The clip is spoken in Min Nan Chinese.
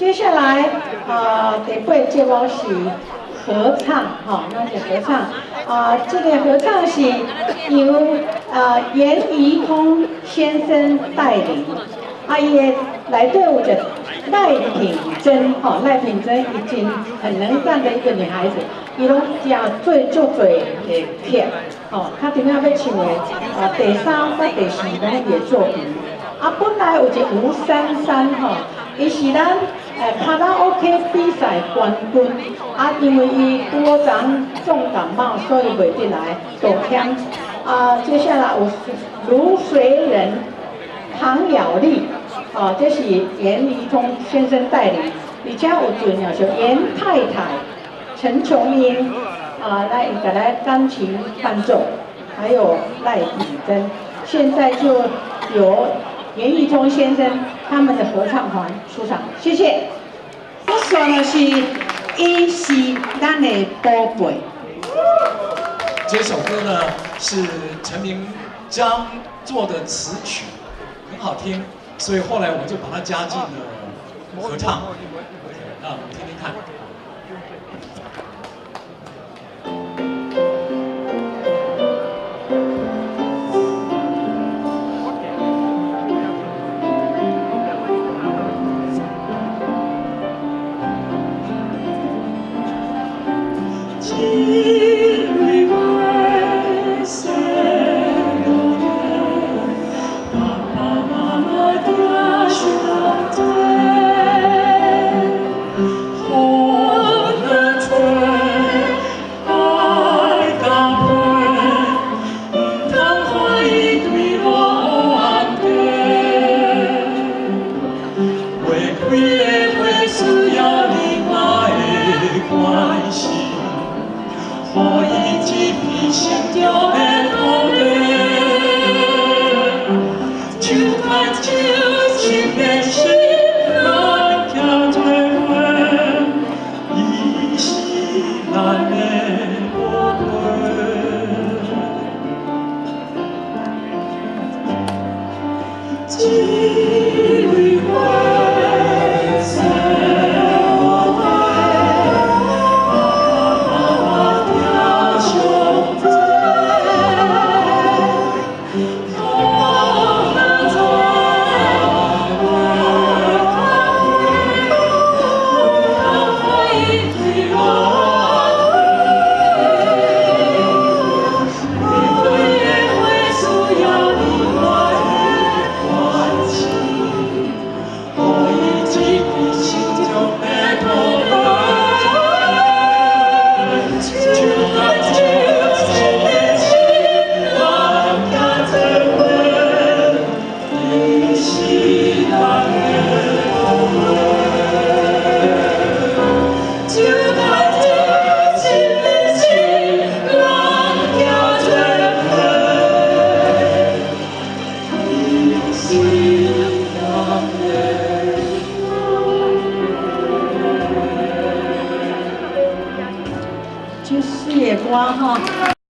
接下來，第八節目是合唱，吼，咱是合唱。啊，這個合唱是由嚴怡通先生帶領，啊，伊的內底有一個賴品珍，吼，賴品珍已經很能幹的一個女孩子，伊攏誠做足濟的曲，吼，較頂下欲唱的，啊，第三佮第四攏伊的作品。啊，本來有一個吳珊珊，吼，伊是咱卡拉 OK 比賽冠軍，啊，因為伊拄好昨重感冒，所以袂得來，道歉。啊，接下來有盧隨人、唐雅麗，哦，這是嚴怡通先生帶領，而且有重要是嚴太太陳瓊英，啊，來伊共來鋼琴伴奏，還有賴品珍，現在就由嚴怡通先生他們的合唱團出場，謝謝。我說的是，伊是咱的寶貝。這首歌呢是陳明章做的詞曲，很好聽，所以後來我就把它加進了合唱。那我們聽聽看。這四個歌吼。